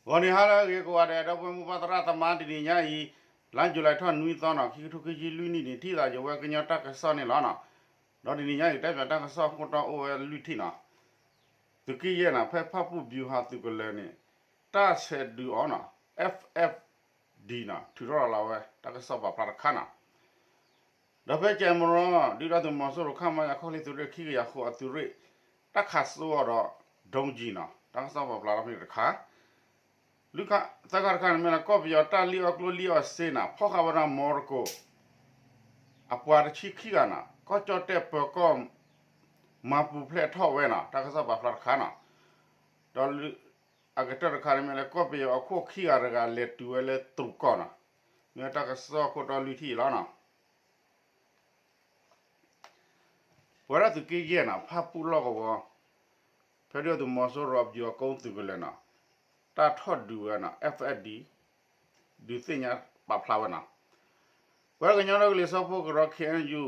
ဂီၤနံၤဟါလၢအဂ့ၤကိးဂၤဒဲး ဒီပုၢ်ဝဲၢ်မိၢ်ပၢ်သရၣ်သမါ တနံၤညါအံၤ လါယူၤလံထီၣ်နွံသီနီၤ ခံကထိခံဆံလွံၢ်နံၣ်န့ၣ် ထံၣ်သးယဝဲကညီတၢ်ကစီၣ်န့ၣ်လီၤနီၤ. ဒီးတနံၤညါအံၤ တဲပၠးတၢ်ကစီၣ်ခိၣ်တီအိၣ်ဝဲလွံၢ်ထံၣ်နီၤ. သုးက့ယဲၢ်နီၤ ဖဲဖၣ်ပူၣ်ဘျူးဟးသုးကလၢၤန့ၣ် တၢ်ဆဲးဒုးအီၤနီၤ F F D နီၤ ထုးထီၣ်လီၤဝဲ တၢ်ကစီၣ်ပာ်ဖျါတခါနီၤ. ဒီးဖဲကဲမရီ ဒုၣ်ဒါသုးမီၤစိရိၤ ခမရ ခီၣ်ချ့သုးရ့ၣ်ခံကယၤဃိးအသုးရ့ၣ် တၢ်ခးစိအီၤဒီး ဒိကၠံနီၤ တၢ်ကစီၣ်ပာ်ဖျါထီၣ်ဖဲန့ၣ်တခါ. သၢခါတခါန့ၣ်မ့ၢ်လၢ ကီၢ်ပယီၤတၢ်လံၣ်အီၣ်ကျိလံၣ်အီၣ်စ့နီၤ ဖီၣ်ဃာ်ဝဲဒၣ်မီတကိး အပှၤတဆံခံဂၤနီၤ ကီၢ်ကၠီၣ်တဲၣ်ပၢၤကီၢ် မၤပူၤဖျဲးထီၣ်ဝဲနီၤ တၢ်ကစီၣ်ပာ်ဖျါတခါနီၤ. ဒီးအကတၢၢ်တခါန့ၣ်မ့ၢ်လၢ ကီၢ်ပယီၤအခိၣ်ခံဂၤတဂၤလဲၤတုၤဝဲလၢတရူးကီၢ်နီၤ မ့ၢ်တၢ်ကစီၣ်ခိၣ်တီလွံၢ်ထံၣ်အံၤလီၤနီၤ. ပဝဲဒၣ်သုးက့ယဲၢ်နီၤ ဖၣ်ပူၣ်လီၢ်ကဝီၤ ဖဲဒုၣ်ဒါသုးမီၤစိရိၤအပယီၤအကိသုးကလၢၤနီၤ တၢ်ထီၣ်ဒုးဝဲနီၤ F F D ဒုးသ့ၣ်ညါပာ်ဖျါဝဲနီၤ. ပဝဲကညီဒီကလုာ်စၢဖှိၣ်ကရၢ K N U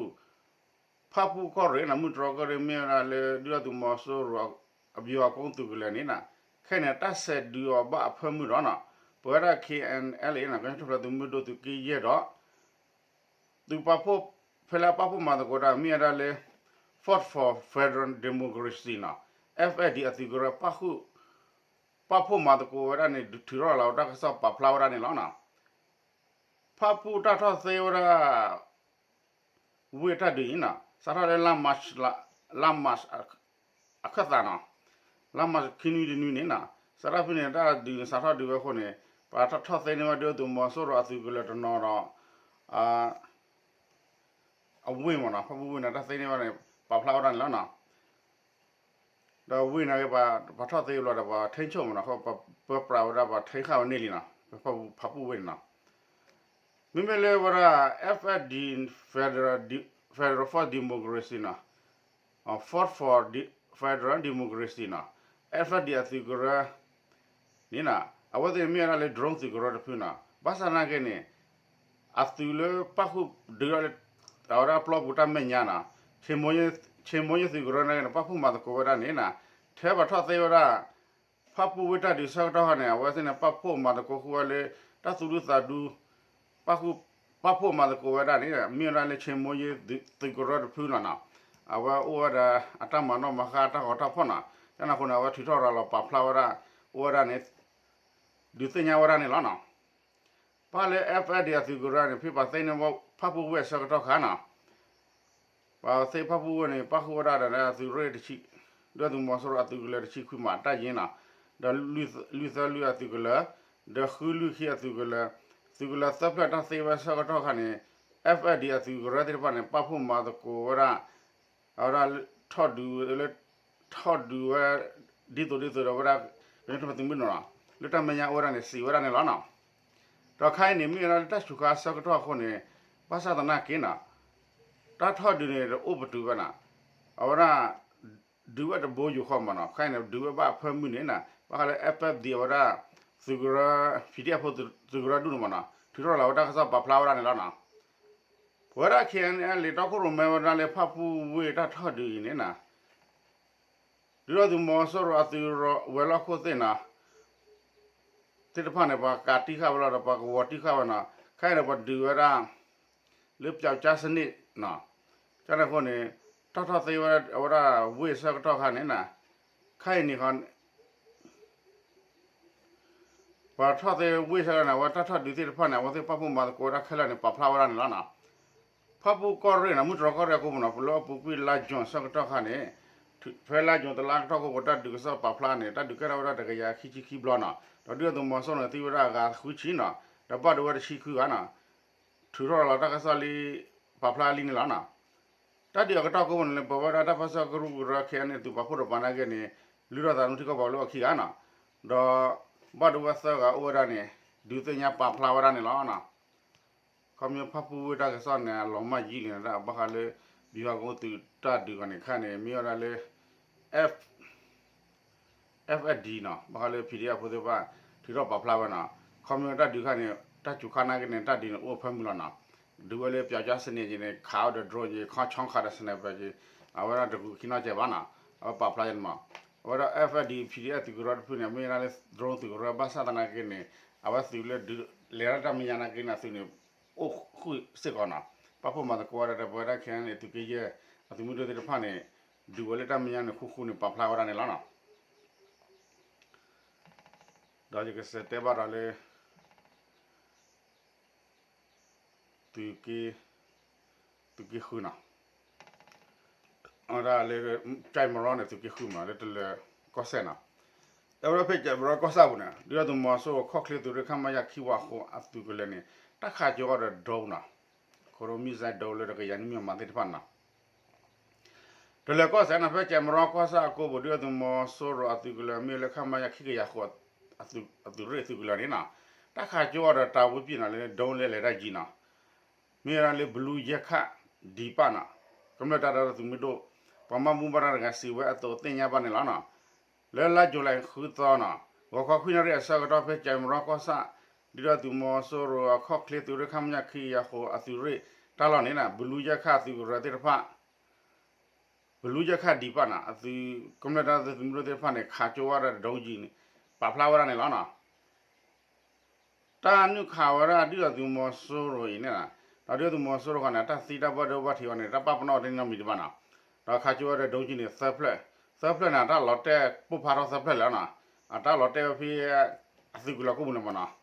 ဖၣ်ပူၣ်ကီၢ်ရ့ၣ်နီၤ မုၢ်တြီၢ်ကီၢ်ရ့ၣ် မ့ၢ်ဝဲဒၣ်လၢဒုၣ်ဒါသုးမီၤစိရိၤ အပယီၤအကိသုးကလၢၤန့ၣ်နီၤ ခဲအံၤန့ၣ် တၢ်ဆဲးဒုးအီၤဘၣ်အဖၢမုၢ်ဒီးနီၤ ပဝဲဒၣ် K N L A နီၤ ကညီထူၣ်ဖျဲးသုးမုၢ်ဒိၣ်သုးက့ယဲၢ်ဒီး သုးပာ်ဖှိၣ် ဖဲလၢအပာ်ဖှိၣ်မၤသကိးတၢ်မ့ၢ်ဝဲဒၣ်လၢ Force for Federal Democracy နီၤ F F D အသုးကရၢ ပာ်ဖှိၣ်မၤသကိးဝဲဒၣ်န့ၣ် ထုးထီၣ်လီၤဝဲတၢ်ကစီၣ်ပာ်ဖျါဝဲဒၣ်န့ၣ်လီၤနီၤ. ဖၣ်ပူၣ်တၢ်ထီၣ်သ့ဝဲဒၣ် ဝ့ၢ်တၢ်ဒုးအံၤနီၤ စးထီၣ်လၢ လါမး အခၢၣ်သးနီၤ လါမးခံနွံတနွံန့ၣ်နီၤ စးထီၣ်ဖဲန့ၣ် တၢ်ဒုးန့ၣ် စးထီၣ်ဒုးဝဲအဃိန့ၣ် ပှၤထီၣ်သ့န့ၢ်ဝဲဒုၣ်ဒါသုးမီၤစိရိၤအသုးကလၢၤတနီၤဒီး အဝ့ၢ်မ့ၢ်နီၤ ဖၣ်ပူၣ်ဝ့ၢ်န့ၣ် တၢ်သ့န့ၢ်ဝဲန့ၣ် ပာ်ဖျါဝဲဒၣ်န့ၣ်လီၤနီၤ. ဒီးဝ့ၢ်န့ၣ်ဂ့ၤ ပှၤထီၣ်သ့ဘျီဒီး ပှၤထိန်းချုပ်မ့ၢ်နီၤ ပၢပြးဝဲဒၣ် ပှၤထိန်းချုပ်ဝဲန့ၣ်လံနီၤ ဖၣ်ပူၣ်ဝ့ၢ်န့ၣ်နီၤ. မ့မ့ၢ်လၢဝဲဒၣ် F F D Federal Federal Force Democracy နီၤ Force for Federal Democracy နီၤ F F D အသုးကရၢ န့ၣ်နီၤ အဝဲသ့ၣ်မ့ၢ်ဝဲဒၣ်လၢ drone သုးကရၢတဖုနီၤ ဘၣ်ဆၣ်သနာ်က့န့ၣ် အသုးလၢပာ်ဃုာ်ဒုးထီၣ်လၢ အဝဲဒၣ်ပျီပူၤတၢ်မဲာ်ညါနီၤ ဆ့မိၣ်ယ့ၣ်သုးကရၢန့ၣ် ပာ်ဖှိၣ်မၤသကိးဝဲဒၣ်န့ၣ်နီၤ ထဲပှၤထီၣ်သ့ဝဲဒၣ် ဖၣ်ပူၣ်ဝ့ၢ်တၢ်ဒုးဆၢကတီၢ်ခါန့ၣ် အဝဲသ့ၣ်န့ၣ် ပာ်ဖှိၣ်မၤသကိးဃုာ်ဝဲလၢ တၢ်သူၣ်ဒူသးဒူ ပာ်ဃုာ် ပာ်ဖှိၣ်မၤသကိးဝဲဒၣ်န့ၣ် မ့ၢ်ဝဲဒၣ်လၢ ဆ့မိၣ်ယ့ၣ်သုးကရၢတဖုလီၤနီၤ အဝဲအိၣ်ဝဲဒၣ်အတၢ်မၤနီၣ်မၤဃါတၢ်ဂီၤတၢ်ဖီၣ်နီၤ ကန့ၣ်အဃိန့ၣ် အဝဲထုးထီၣ်ရၤလီၤပာ်ဖျါဝဲဒၣ် အိၣ်ဝဲဒၣ်န့ၣ် ဒုးသ့ၣ်ညါဝဲဒၣ်န့ၣ်လီၤနီၤ. ဘၣ်ဃးလၢ F F D အသုးကရၢန့ၣ် ဖဲပှၤသ့န့ၢ်ဝဲဖၣ်ပူၣ်ဝ့ၢ်အဆၢကတီၢ်ခါနီၤ ပှၤသ့ဖၣ်ပူၣ်ဝ့ၢ်န့ၣ် ပာ်ဃုာ်ဝဲဒၣ်ဒီးသုးရ့ၣ်တဆံ ဒုၣ်ဒါသုးမီၤစိရိၤအသုးကလၢၤတဆံခွံမးတၢ်ယ့နီၤ ဒီးလွံၢ်သၢလွံၢ်အသုးကလၢၤ ဒီးဃုလွံၢ်ခံအသုးကလၢၤ သုးကလၢၤသၢဖျၢၣ်တၢ်သ့ဝဲဆၢကတီၢ်ခါန့ၣ် F F D အသုးကရၢသ့ၣ်တဖၣ်န့ၣ် ပာ်ဖှိၣ်မၤသကိးဝဲဒၣ် အဝဲဒၣ်ထီၣ်ဒုးလၢ ထီၣ်ဒုးဝဲ ဒ်သိးဒ်သိးဒီးဝဲဒၣ် ကညီထူၣ်ဖျဲးသုးမုၢ်ဒိၣ်နီၤ လၢတၢ်မဲာ်ညါအိၣ်ဝဲဒၣ်န့ၣ် စံးဝဲဒၣ်န့ၣ်လီၤနီၤ. ဒီးခဲအံၤန့ၣ် မ့ၢ်ဝဲဒၣ်လၢတၢ်စူၤခါဆၢကတီၢ်အဃိန့ၣ် ဘၣ်ဆၣ်သနာ်က့နီၤ တၢ်ထီၣ်ဒုးန့ၣ် တအိၣ်ပတုာ်ဝဲနီၤ အဝဲဒၣ် ဒုးဝဲတဘိယူၢ်ဃီမးနီၤ ခဲအံၤန့ၣ် ဒုးဝဲဘၣ်အဖၢမုၢ်န့ၣ်နီၤ ဘၣ်ဃးလၢ F F D အဝဲဒၣ် သုးကရၢ P D F သုးကရၢဒူၣ်န့ၣ်မးနီၤ ထုးထီၣ်လီၤဝဲတၢ်ကစီၣ်ပာ်ဖျါဝဲဒၣ်န့ၣ်လီၤနီၤ. ပဝဲဒၣ် K N L A တီခိၣ်ရိၣ်မဲဝဲဒၣ်လၢဖၣ်ပူၣ်ဝ့ၢ်တၢ်ထီၣ်ဒုးအံၤန့ၣ်နီၤ ဒုၣ်ဒါသုးမီၤစိရိၤအသုးရ့ၣ်ဝဲၤလီၢ်ခိၣ်သ့ၣ်နီၤ သ့ၣ်တဖၣ်န့ၣ် ပှၤကးတံၢ်ဃာ်ဝဲလီၤဒီး ပှၤကဝီၤတံၢ်ဃာ်ဝဲနီၤ ခဲအံၤန့ၣ် ပှၤဒုးဝဲဒၣ် လၢပျောက်ကျားစနစ်နီၤ ကန့ၣ်အဃိန့ၣ် တၢ်ထီၣ်သ့ဝဲဒၣ်အဝဲဒၣ်ဝ့ၢ်ဆၢကတီၢ်ခါန့ၣ်နီၤ ခဲအံၤန့ၣ် ပှၤထီၣ်သ့ဝ့ၢ်ဆၢကတီၢ်န့ၣ် အဝဲတၢ်ထီၣ်ဒုးသ့ၣ်တဖၣ်န့ၣ် အဝဲသ့ၣ်ပာ်ဖှိၣ်မၤသကိးဝဲဒၣ်ခဲလၢာ်န့ၣ် ပာ်ဖျါဝဲဒၣ်န့ၣ်လီၤနီၤ. ဖၣ်ပူၣ်ကီၢ်ရ့ၣ်နီၤ မုၢ်တြီၢ်ကီၢ်ရ့ၣ်အကိပူၤနီၤ ပလၢအပူၤကွံာ်လါယူၤဆၢကတီၢ်ခါန့ၣ် ဖဲလါယူၤတလါကတီၢ်ခိၣ်ပူၤ တၢ်ဒုးကစီၣ်ပာ်ဖျါန့ၣ် တၢ်ဒုးကဲထီၣ်ဝဲဒၣ်တကယၤခံဆံခံဘျီနီၤ ဒီးဒုၣ်ဒါသုးမီၤစိရိၤန့ၣ် သံဝဲဒၣ်အဂၤဃုဆံနီၤ ဒီးဘၣ်ဒိဝဲတဆံခွံဂၤနီၤ ထုးထီၣ်လီၤတၢ်ကစီၣ်လံ ပာ်ဖျါလံန့ၣ်လီၤနီၤ. တၢ်ဒုးအကတီၢ်ကိးပူၤန့ၣ် ပဝဲဒၣ်တၢ်ပၢဆှၢကရူၢ်ကရၢ K N A သုးပာ်ဖှိၣ်တကပၤနာ်က့န့ၣ် လုၢ်ထီၣ်သးသမူထံကီၢ်ပှၤလၢအခံဂၤနီၤ ဒီးဘၣ်ဒိဝဲသၢဂၤအိၣ်ဝဲဒၣ်န့ၣ် ဒုးသ့ၣ်ညါပာ်ဖျါဝဲဒၣ်န့ၣ်လီၤနီၤ. ခီဖျိဖၣ်ပူၣ်ဝ့ၢ်တၢ်ကစီၣ်န့ၣ် အလီၤမၢ်ယံာ်လံန့ၣ် ဘၣ်ဃးလၢ ဗျူဟာကုန်းသုးတၢ်ဒုးအီၤန့ၣ် ခါန့ၣ် မ့ၢ်ဝဲဒၣ်လၢ F F F D နီၤ ဘၣ်ဃးလၢ P D F ဖိသ့ၣ်တဖၣ် ထုးထီၣ်ပာ်ဖျါဝဲနီၤ ခီဖျိတၢ်ဒုးခါန့ၣ် တၢ်စူၤခါနာ်က့န့ၣ် တၢ်ဒုးန့ၣ်အိၣ်ဖၢမုၢ်လီၤနီၤ ဒုးဝဲလၢ ပျောက်ကျားစနစ် က့န့ၣ် ခးအီၤဒီး drone က့ ခီဆီခးဒီး sniper က့ အဝဲဒၣ်တဂုာ်ခံနီတစဲးဘၣ်နီၤ အဝဲပာ်ဖျါယဲန့ၣ်မး အဝဲဒၣ် F F D P D F သုးကရၢတဖုန့ၣ် မ့ၢ်ဝဲဒၣ်လၢ drone သုးကရၢဘၣ်ဆၣ်သနာ်က့န့ၣ် အဝဲသုးလၢ လဲၤတၢ်တၢ်မဲာ်ညါနာ်က့န့ၣ် အသုးန့ၣ် အိၣ်ဃုာ်စ့ၢ်ကီးနီၤ. ပာ်ဖှိၣ်မၤသကိးဝဲဒၣ်ဒီး ပဝဲဒၣ်ခဲအံၤန့ၣ် သုးက့ယဲၢ် အသုးမုၢ်ဒိၣ်သ့ၣ်တဖၣ်န့ၣ် ဒုးဝဲလၢတၢ်မဲာ်ညါန့ၣ် ဃူဃူန့ၣ် ပာ်ဖျါဝဲဒၣ်န့ၣ်လီၤနီၤ. ဒီးယကစံးတဲဘၣ်ဒီးလၢ သုးက့ သုးက့ဃုနီၤ, အဝဲဒၣ်လၢ ကၠဲးမရီန့ၣ် သုးက့ဃုမး လၢတလၢၤကီၢ်စဲၣ်နီၤ. အဝဲဒၣ်ဖဲကၠဲးမရီကီၢ်ဆၣ်ပူၤန့ၣ် ဒုၣ်ဒါသုးမီၤစိရိၤခီၣ်ချ့သုးရ့ၣ် ခမရ ခံဝးဃိး အသုးကလၢၤန့ၣ် တၢ်ခးကၠိအီၤဒီး drone နီၤ, ခီဒိ missile drone လၢတကယၤနွံမံၤမးသ့ၣ်တဖၣ်နီၤ. တလၢၤကီၢ်စဲၣ်နီၤ ဖဲကၠဲးမရီကီၢ်ဆၣ်အကိပူၤ ဒုၣ်ဒါသုးမီၤစိရိၤအသုးကလၢၤမ့ၢ်လၢ ခမရ ခံကယၤဃိး အသုးရ့ၣ်သုးကလၢၤန့ၣ်နီၤ, တၢ်ခးကၠိအီၤဒီး တာဝေးပစ်နီၤ လၢ drone လၢလဲၤတၢ်ယံၤနီၤ, မ့ၢ်ဝဲဒၣ်လၢ ဘလူးယဲၢ်ခၣ်ဒံးပၣ်နီၤ, ကမျၢၢ်တၢ်ဒီးသုးမုၢ်ဒိၣ် ပှၤမၤဘူၣ်ဘၣ်တၢ်တဂၤစံးဝဲအသိး သ့ၣ်ညါဘၣ်န့ၣ်လီၤနီၤ. လၢလါယူၤလံဃုသီနီၤ ဂီၤခီခွံနၣ်ရံၣ်အဆၢကတီၢ် ဖဲကၠဲးမရီကီၢ်ဆၣ် ဒုၣ်ဒါသုးမီၤစိရိၤအခီၣ်ချ့သုးရ့ၣ် ခမရ ခံကယၤဃိး အသုးရ့ၣ်တၢ်လီၢ်န့ၣ်နီၤ ဘလူးယဲၢ်ခၣ်သုးကရၢသ့ၣ်တဖၣ် ဘလူးယဲၢ်ခၣ်ဒံးပၣ်နီၤ အသုးကမျၢၢ်တၢ်ဒီးသုးမုၢ်ဒိၣ်သ့ၣ်တဖၣ်န့ၣ် ခးကၠိဝဲဒၣ်ဒီး drone ယံၤန့ၣ် ပာ်ဖျါဝဲဒၣ်န့ၣ်လီၤနီၤ. တၢ်နုာ်ခးဝဲဒၣ်ဒုၣ်ဒါသုးမီၤစိရိၤအံၤန့ၣ်နီၤ, ဒီးဒုၣ်ဒါသုးမီၤစိရိၤဃီန့ၣ် တၢ်သံတၢ်ဘၣ်ဒိဘၣ်ထံးအီၤန့ၣ် တၢ်ပာ်ပနီၣ်တန့ၢ်နီတမံၤဒံးဘၣ်နီၤ, ဒီးခးကၠိဝဲဒၣ်ဒီး drone ယံၤန့ၣ် သၢဖျၢၣ်, သၢဖျၢၣ်န့ၣ် တၢ်လီၤတဲာ်ပိၢ်ဖးထီၣ်သၢဖျၢၣ်လံနီၤ, အတၢ်လီၤတဲာ်ဝဲဖဲ အသုးကလၢၤကိးပူၤန့ၣ်မးနီၤ.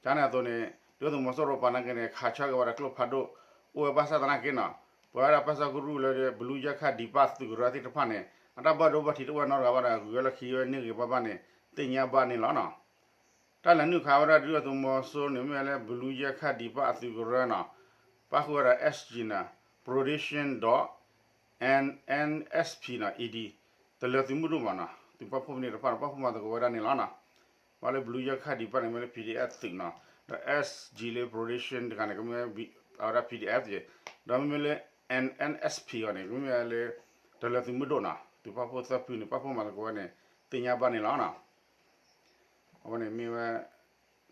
ကန့ၣ်အသိးန့ၣ် ဒုၣ်ဒါသုးမီၤစိရိၤပှၤနာ်က့န့ၣ် ခးဆၢက့ၤဝဲဒၣ်ကျိဖးဒိၣ် အိၣ်ဝဲဘၣ်ဆၣ်သနာ်က့နီၤ ပဝဲဒၣ်ပၢဆှၢကရူၢ်လၢ ဘလူးယဲၢ်ခၣ်ဒံးပၣ်သုးကရၢသ့ၣ်တဖၣ်န့ၣ် အတၢ်ဘၣ်ဒိဘၣ်ထံးတအိၣ်ဝဲနီတဂၤဘၣ်ဒီး ဂုၤဝဲလၢခံဝဲန့ၢ်ဂ့ၤဘၣ်ဘၣ်န့ၣ် သ့ၣ်ညါဘၣ်န့ၣ်လီၤနီၤ. တၢ်လဲၤနုာ်ခးဝဲဒၣ်ဒုၣ်ဒါသုးမီၤစိရိၤန့ၣ် မ့ၢ်ဝဲလၢ ဘလူးယဲၢ်ခၣ်ဒံးပၣ်အသုးကရၢနီၤ, ပၣ်ဃုာ်ဝဲဒၣ် S G နီၤ, Production ဒီး N N S P နီၤ E D တလၢၤသုးမုၢ်ဒိၣ်မးနီၤ, သုးပာ်ဖှိၣ်ဖဲန့ၣ်တဖၣ်ဒီး ပာ်ဖှိၣ်မၤသကိးဝဲဒၣ်န့ၣ်လီၤနီၤ. ဘၣ်လၢ ဘလူးယဲၢ်ခၣ်ဒံးပၣ်န့ၣ် မ့ၢ်လၢ P D F သုးနီၤ, ဒီး S G လၢ Production တခါန့ၣ် ကမ့ၢ်ဝဲဒၣ် P D F ယဲ, ဒီးမ့မ့ၢ်လၢ N N S P အီၤန့ၣ် ကမ့ၢ်ဝဲလၢ တလၢၤသုးမုၢ်ဒိၣ်နီၤ, သုးပာ်ဖှိၣ်သၢဖုန့ၣ် ပာ်ဖှိၣ်မၤသကိးဝဲန့ၣ် သ့ၣ်ညါဘၣ်န့ၣ်လီၤနီၤ. အဝဲန့ၣ်မ့ၢ်ဝဲ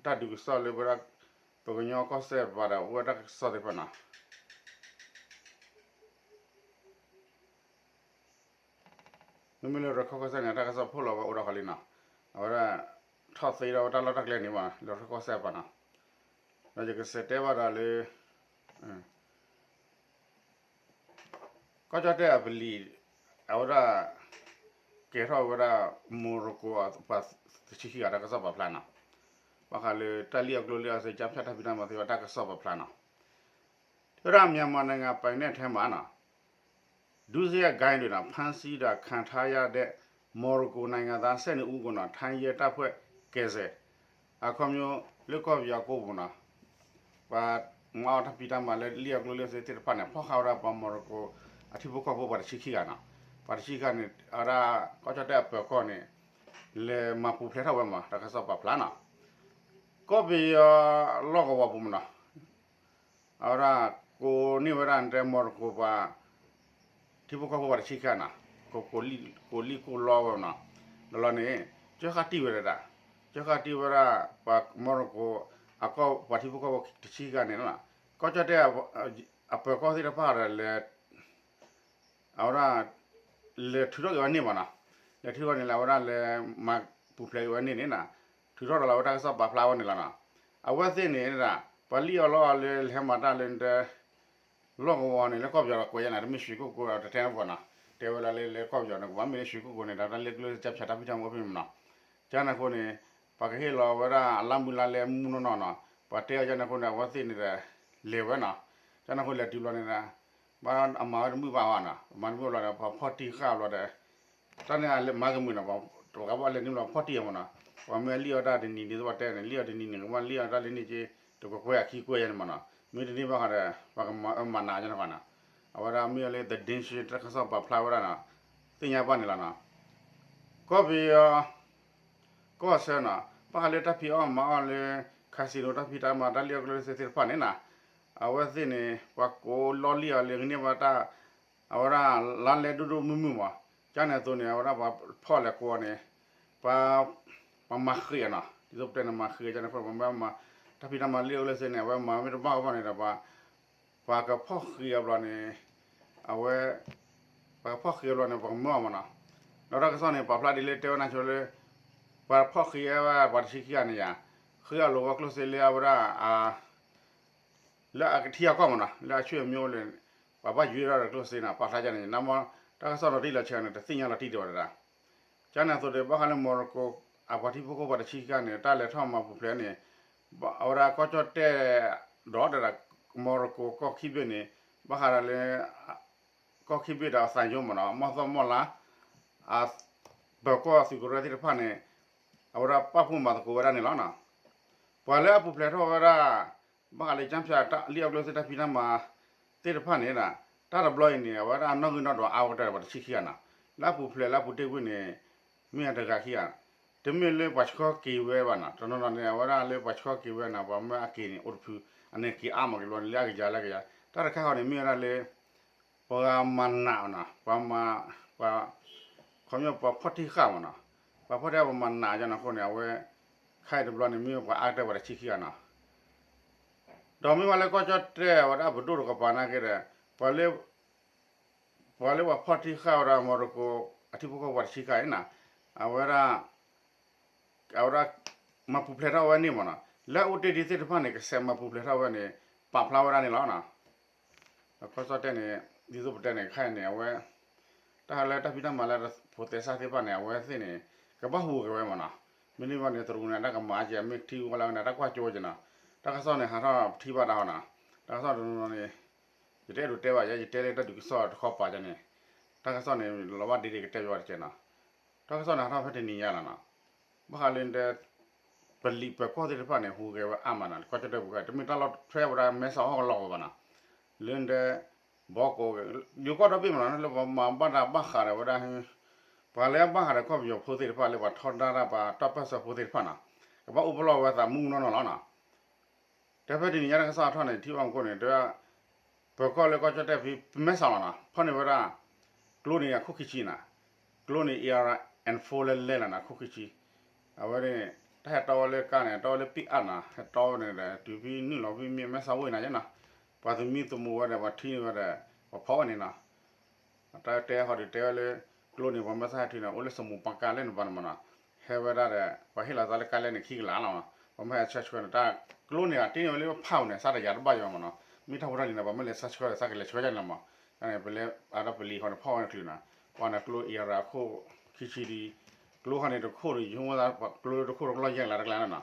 တၢ်ဒုးကစီၣ်လၢဝဲဒၣ် ပကညီကီၢ်စဲၣ်ပၤဒီး အိၣ်ဝဲတၢ်ကစီၣ်သ့ၣ်တဖၣ်နီၤ. မ့မ့ၢ်လၢရခီၣ်ကီၢ်စဲၣ်န့ၣ် တၢ်ကစီၣ်ဖီၣ်လီၤဝဲအိၣ်ဒီးဃီလံနီၤ, အဝဲဒၣ် ထီၣ်သ့ဒီးဝဲတၢ်လီၢ်တၢ်ကျဲန့ၣ်မး လၢရခီၣ်ကီၢ်စဲၣ်ပၤနီၤ. ဒီးယကစံးတဲဘၣ်ဒီးလၢ ကီၢ်ကၠီၣ်တဲၣ်အပလံၤ အဝဲဒၣ် ကဲၤထီၣ်ဝဲဒၣ် Morocco ပှၤတဆံခံဂၤတၢ်ကစီၣ်ပာ်ဖျါနီၤ, ဘၣ်ဃးလၢတၢ်လံၣ်အီၣ်ကျိလံၣ်အီၣ်စ့ ကၠါဖၠၣ်တၢ်ဖံးတၢ်မၤသ့ၣ်တဖၣ်တၢ်ကစီၣ်ပာ်ဖျါနီၤ. တဲဝဲဒၣ် မြန်မာနိုင်ငံပိုင်နက်ထဲမှာနီၤ ဒုစရိုက်ဂိုဏ်းတွေနီၤ ဖမ်းဆီးတာ ခံထားရတဲ့ မော်ရိုကိုနိုင်ငံသား ဆယ့်နှစ်ဦးကိုနီၤ ထိုင်းရဲတပ်ဖွဲ့ကယ်ဆယ် အခီပညီ လၢကီၢ်ပယီၤကိးပူၤနီၤ ပှၤမၤအီၣ်တၢ်ဖံးတၢ်မၤလၢလံၣ်အီၣ်ကျိလံၣ်အီၣ်စ့သ့ၣ်တဖၣ်န့ၣ် ဖီၣ်ဃာ်ဝဲဒၣ်ပှၤမီၢ်ရကိၤ အထံဖိကီၢ်ဖိပှၤတဆံခံဂၤနီၤ, ပှၤတဆံခံဂၤန့ၣ် အဝဲဒၣ် ကီၢ်ကၠီၣ်တဲၣ်အပၢၤကီၢ်န့ၣ် လဲၤမၤပူၤဖျဲးထီၣ်ဝဲမး တၢ်ကစီၣ်ပာ်ဖျါနီၤ, ကီၢ်ပယီၤလီၢ်ကဝီၤပူၤမးနီၤ အဝဲဒၣ် ကိးန့ၢ်ဝဲဒၣ်တဲမီၢ်ရကိၤပှၤ ထံဖိကီၢ်ဖိပှၤတဆံခံဂၤနီၤ, ကိးလံၣ်ကိးလီဝဲနီၤ, ဒီးလီၤန့ၣ် ကၢဃာ်တံၢ်ဝဲဒၣ်, ကၢဃာ်တံၢ်ဝဲဒၣ် ပှၤမီၢ်ရကိၤ အကီၢ်ပှၤထံဖိကီၢ်ဖိတဆံခံဂၤန့ၣ်လီၤ, ကီၢ်ကၠီၣ်တဲၣ် အပၢၤကီၢ်သ့ၣ်တဖၣ်ဒီးလဲၤ အဝဲဒၣ် လဲၤထုးထီၣ်က့ၤဝဲန့ၢ်မးနီၤ, လဲၤထုးထီၣ်န့ၣ်လၢအဝဲဒၣ်လဲၤမၤပူၤဖျဲးက့ၤဝဲန့ၢ်န့ၣ်နီၤ, ထုးထီၣ်ဒီးလီၤဝဲတၢ်ကစီၣ်ပာ်ဖျါဝဲန့ၣ်လီၤနီၤ, အဝဲသ့ၣ်န့ၣ်ဒၣ် ပှၤလံၣ်အီၣ်လီအီၣ်လၢလဲၤမၤတၢ်လၢတဲ လီၢ်ကဝီၤန့ၣ် လၢကီၢ်ပယီၤဒီးကွဲးယါန့ၣ် တမ့ၢ်ရွှေကုက္ကိုတထဲန့ၣ်ဘၣ်နီၤ, တဲဝဲဒၣ်လၢလၢကီၢ်ပယီၤန့ၣ် ကဘၣ်မ့ၢ်လၢရွှေကုက္ကိုန့ၣ် ဒီးတၢ်လၢကျိၣ်စ့ကၠါဖၠၣ်တၢ်ဖံးတၢ်မၤအိၣ်ဖဲန့ၣ်မးနီၤ, ကန့ၣ်အဃိန့ၣ် ပှၤကဟ့ၣ်လီၤဝဲဒၣ်အလါမုၢ်လါလဲမုၢ်နီၢ်နီၢ်နီၤ, ပှၤတဲအီၤကန့ၣ်အဃိန့ၣ် အဝဲသ့ၣ်န့ၣ်ဒီး လဲၤဝဲနီၤ, ကန့ၣ်အဃိလဲၤတုၤဘျီန့ၣ်ဒီး ဘၣ်အမၤဝဲတမုာ်ဘၣ်ဘၣ်နီၤ, မၤတမုာ်ဘျီဒီး ပှၤဖီၣ်တံၢ်ဃာ်ဘျီဒီး တၢ်န့ၣ်အလဲၤမၤကမုာ်နီၤ, ပှၤကဘၣ်လဲၤနုာ်လီၤဖီၣ်တံၢ်အီၤမးနီၤ, ပှၤမ့ၢ်လံၣ်အီၣ်တၢ်တနံၤန့ၣ် သ့ၣ်ဘၣ်တဲန့ၣ် လံၣ်အီၣ်တနံၤန့ၣ် ကဘၣ်လံၣ်အီၣ်တၢ်လၢန့ၣ်က့ တကွဲးကွဲးအခံကွဲးယါန့ၣ်မးနီၤ, မ့ၢ်တန့ၢ်ဘၣ်ဃီဒီး ပှၤကမၤအၢမၤနးကန့ၣ်ဃီနီၤ, အဝဲဒၣ်မ့ၢ်အီၤလၢ သတင်းရှင် တၢ်ကစီၣ်ပာ်ဖျါဝဲဒၣ်နီၤ, သ့ၣ်ညါဘၣ်န့ၣ်လီၤနီၤ, ကီၢ်ပယီၤ ကီၢ်ဆၢနီၤ, ဘၣ်ဃးလၢတၢ်ဖံးအီၣ်မၤအီၣ်လၢ casino တၢ်ဖံးတၢ်မၤတၢ်လံၣ်အီၣ်ကျိၣ်စ့သ့ၣ်တဖၣ်န့ၣ်နီၤ, အဝဲသ့ၣ်န့ၣ် ပှၤကိးလီလံၣ်အီၤလၢကန့ၢ်ဘၣ်တၢ် အဝဲဒၣ်လါလဲဒိၣ်ဒိၣ်မုၢ်မုၢ်မး, ကန့ၣ်အသိးန့ၣ် အဝဲဒၣ်ပှၤဖီၣ်လဲၤကိးအီၤန့ၣ် ပှၤ ပှၤမၤဃ့အီၤနီၤ, ဒ်သိးပတဲန့ၣ် မၤဃ့အီၤကန့ၣ်အဃိ ပှၤမ့ၢ်မၤ တၢ်ဖံးတၢ်မၤလံၣ်အီၣ်ကျိၣ်စ့န့ၣ် အဝဲမၤမ့ၢ်တဘၣ်အီၤဘၣ်န့ၣ်ဒီး ပှၤ ပှၤကဖီၣ်ဃ့အီၤဘျီန့ၣ် အဝဲ ပှၤကဖီၣ်ဃ့အီၤဘျီန့ၣ် ပှၤကမၢအီၤမးနီၤ, ဒီးတၢ်ကစီၣ်န့ၣ် ပာ်ဖျါဒ်လၢတဲဝဲနၤဆိလၢ ပှၤဖီၣ်ဃ့ဝဲပှၤတဆံခံဂၤန့ၣ်ယါ, ဃ့အီၣ်လိာ်ဝဲကျိၣ်စ့လၢအဝဲဒၣ် လၢအကထံအကီၢ်မ့ၢ်နီၤ လၢအဆွေမျိုးလၢ ပှၤဘၣ်ယွၤဒီးကျိၣ်စ့န့ၣ် ပာ်ဖျါကန့ၣ် နမ့ၢ်တၢ်ကစီၣ်ဒီးတံၢ်လီၤဆဲးန့ၣ် တသ့ၣ်ညါလီၤတံၢ်ဒံးဘၣ်တဒၣ်. ကန့ၣ်အသိးဒီး ဘၣ်ဃးလၢ Morocco အပှၤထံဖိကီၢ်ဖိပှၤတဆံခံဂၤန့ၣ် တၢ်လဲၤထီၣ်မၤပူၤဖျဲးန့ၣ် အဝဲဒၣ်ကီၢ်ကၠီၣ်တဲၣ်ဒီးတဒၣ် Morocco ကီၢ်ခံဘ့ၣ်န့ၣ် ဘၣ်ဃးဒီးလၢ ကီၢ်ခံဘ့ၣ်ဒီးသးယိမ့ၢ်နီၤ မီၢ်သီၣ်မီၢ်လါ အ ပၢၤကီၢ်သုးကရၢသ့ၣ်တဖၣ်န့ၣ် အဝဲဒၣ်ပာ်ဖှိၣ်မၤသကိးဝဲဒၣ်န့ၣ်လီၤ. ပှၤလၢအပူၤဖျဲးထီၣ်ဝဲဒၣ် ဘၣ်ဃးလၢကၠၣ်ဖၠၣ်လံၣ်အီၣ်ကျိၣ်စ့တၢ်ဖံးတၢ်မၤ သ့ၣ်တဖၣ်န့ၣ် တၢ်တဘျီအံၤန့ၣ် အဝဲဒၣ်နီၣ်ဂံၢ်နီၣ်ဒွးအါဝဲတၢ်ပှၤတဆံခံဂၤနီၤ လၢအပူၤဖျဲးလၢအပူၤတ့ၢ်ကွံာ်န့ၣ် မ့ၢ်အတဂၤခံဂၤ တမ့ၢ်လၢပှၤဆှၢက့ၤဝဲဘၣ်နီၤ တနီၤနီၤန့ၣ် အဝဲဒၣ်လၢပှၤဆှၢက့ၤဝဲနီၤ ပှၤမၢအက့ၤန့ၣ် အိၣ်တဖု အန့ၣ်က့ၤအါမးက့ၤဘျီန့ၣ် လၢအကယၤလၢကယၤ တၢ်တခါဃီန့ၣ် မ့ၢ်ဝဲဒၣ်လၢ ပှၤမၤနးနီၤ ပှၤမၤ ပှၤ ခီပညီပှၤဖီၣ်ထံဃာ်မ့ၢ်နီၤ ပှၤဖီၣ်ထံဃာ်ပှၤမၤနးယါနီၤအဃိန့ၣ် အဝဲ ခဲအံၤတဘျီန့ၣ် မ့ၢ်ပှၤအါကတၢၢ်ပှၤတဆံခံဂၤနီၤ ဒီးမ့ၢ်ဝဲလၢကီၢ်ကၠီၣ်တဲၣ်အဝဲဒၣ်ပဒိၣ်တကပၤနာ်က့ဒီး ပှၤလၢ ပှၤလၢပှၤဖီၣ်ထံဃာ်ဝဲဒၣ် Morocco အထံဖိကီၢ်ဖိပှၤတဆံခံဂၤအံၤနီၤ အဝဲဒၣ် အဝဲဒၣ် မၤပူၤဖျဲးထီၣ်ဝဲန့ၣ်မ့ၢ်နီၤ လၢအအိၣ်တ့ၢ်ဒံးသ့ၣ်တဖၣ်န့ၣ် ကဆဲးမၤပူၤဖျဲးထီၣ်ဝဲန့ၣ် ပာ်ဖျါဝဲဒၣ်န့ၣ်လီၤ. ဒီးကီၢ်ကၠီၣ်တဲၣ်န့ၣ် ဒ်သိးပတဲန့ၣ် ခဲအံၤန့ၣ် အဝဲ တၢ်လၢတၢ်ဖံးတၢ်မၤလၢဖိးသဲစးသ့ၣ်တဖၣ်န့ၣ် အဝဲသ့ၣ်န့ၣ် ကဘၣ်ဟူးဂဲၤဝဲမ့ၢ်နီၤ မ့တမ့ၢ်ဘၣ်န့ၣ် တရူးန့ၣ် တၢ်ကမၤကဲ မ့ၢ်ထံဝဲလၢဝဲန့ၣ် တၢ်ကွၢ်ကၠိက့ၤနီၤ တၢ်ကစီၣ်န့ၣ် ဟးထီၣ်ပထံၣ်ဘၣ်တၢ်ဟီနီၤ တၢ်ကစီၣ်တနီၤနီၤန့ၣ် ယတအဲၣ်ဒိးတဲဘၣ်ယဲ ယတဲလၢတၢ်ဒုးကစီၣ်တခီပၤန့ၣ် တၢ်ကစီၣ်န့ၣ် လီၤဘၣ်ဒ့ဒ့ကတဲဘၣ်တကဲနီၤ တၢ်ကစီၣ်န့ၣ် ဟးထီၣ်ဖဲတနံၤညါလီၤနီၤ ဘၣ်ဃးလၢ ပလံာ်ပၢၤကီၢ်သ့ၣ်တဖၣ်န့ၣ် ဟူးဂဲၤဝဲအါမးနီၤ ကီၢ်ကၠီၣ်တဲၣ်ပူၤ တမ့ၢ်တၢ်လီၢ်ထွဲဝဲဒၣ်မဲဆီးဟီၣ်ကလီၢ်ဝဲဘၣ်နီၤ လၢဒဲ ဘီကီး ယိၤကီၢ်ဒီဘ့ၣ်မ့ၢ်နီၤ လၢပှၤမၤဘၣ်တၢ်ဘၣ်ဃးဒီးဝဲဒၣ် ပှၤလၢအဘၣ်ဃးဒီးကီၢ်ပယီၤဖိသ့ၣ်တဖၣ်လၢပှၤထီဒါတၢ်ပှၤတၢ်ပၢၢ်ဆၢဖိသ့ၣ်တဖၣ်နီၤ ကဘၣ်အိၣ်ပလီၢ်ဝဲသးမုၢ်နီၢ်နီၢ်လီၤနီၤ တဲဖဲတနံၤညါတၢ်ကစီၣ်အထီၣ်န့ၣ် ထံၣ်ဘၣ်မူခိၣ်န့ၣ် တဲဝဲ ပၢၤကီၢ်လၢကီၢ်ကၠီၣ်တဲၣ်ဖဲမဲဆီးလီၤနီၤ ဖီၣ်န့ၢ်ဝဲဒၣ် ကျိန့ၣ်အခိၣ်ခံဆံနီၤ ကျိန့ၣ် A R N four လဲလဲလီၤနီၤ ခိၣ်ခံဆံ အဝဲန့ၣ် တၢ်ဟဲတီဝဲလၢကါန့ၣ် တီဝဲလၢ pick up နီၤ ဟဲတီဝဲန့ၣ်ဒီး တုၤဖဲနုာ်လီၤဖဲမဲဆီးဝ့ၢ်န့ၣ်နီၤ ပှၤသမံသမိးဝဲဒီး ပှၤထံၣ်န့ၢ်ဝဲဒီး ပှၤဖီၣ်ဝဲန့ၣ်နီၤ တၢ်တဲဃီဒီးတဲဝဲလၢ ကျိန့ၣ် ပှၤမၢဆါဟဲထုးန့ၣ် အိၣ်လၢစမူးပကါလဲၣ်န့ၣ်ဘၣ်န့ၣ်မ့ၢ်နီၤ ဟဲဝဲဒၣ်ဒီး ပှၤဟ့ၣ်လီၤသးလၢကါလဲၣ်န့ၣ် ခံကလးလီၤမ့ၢ် ပှၤမၢဟဲဆှၢဆှၢန့ၣ် တၢ်ကျိန့ၣ် အတ့န့ၢ်ဝဲလၢဖးအူန့ၣ် စးတယၤတဘၣ်ယၤမ့ၢ်နီၤ မ့ၢ်ထီၣ်ဖိတၢ်လံၤန့ၣ် ပှၤမၢလဲၤဆှၢဆှၢဒီး စးကလဲၤဆှၢယၤန့ၣ်လီၤမ့ၢ် န့ၣ် ပလဲၤအါထီၣ်ပလံၤဃီန့ၣ် ဖီၣ်ဝဲန့ၣ်ချုးနီၤ ပှၤန့ၣ်ကျိ A R အခိၣ်ခံဆံဒံး ကျိဃီန့ၣ်တခိၣ်ဒီး ယိၤဝဲသး ကျိတခိၣ်တကလီၢ်ယဲၢ်ကလးတကျါန့ၣ်နီၤ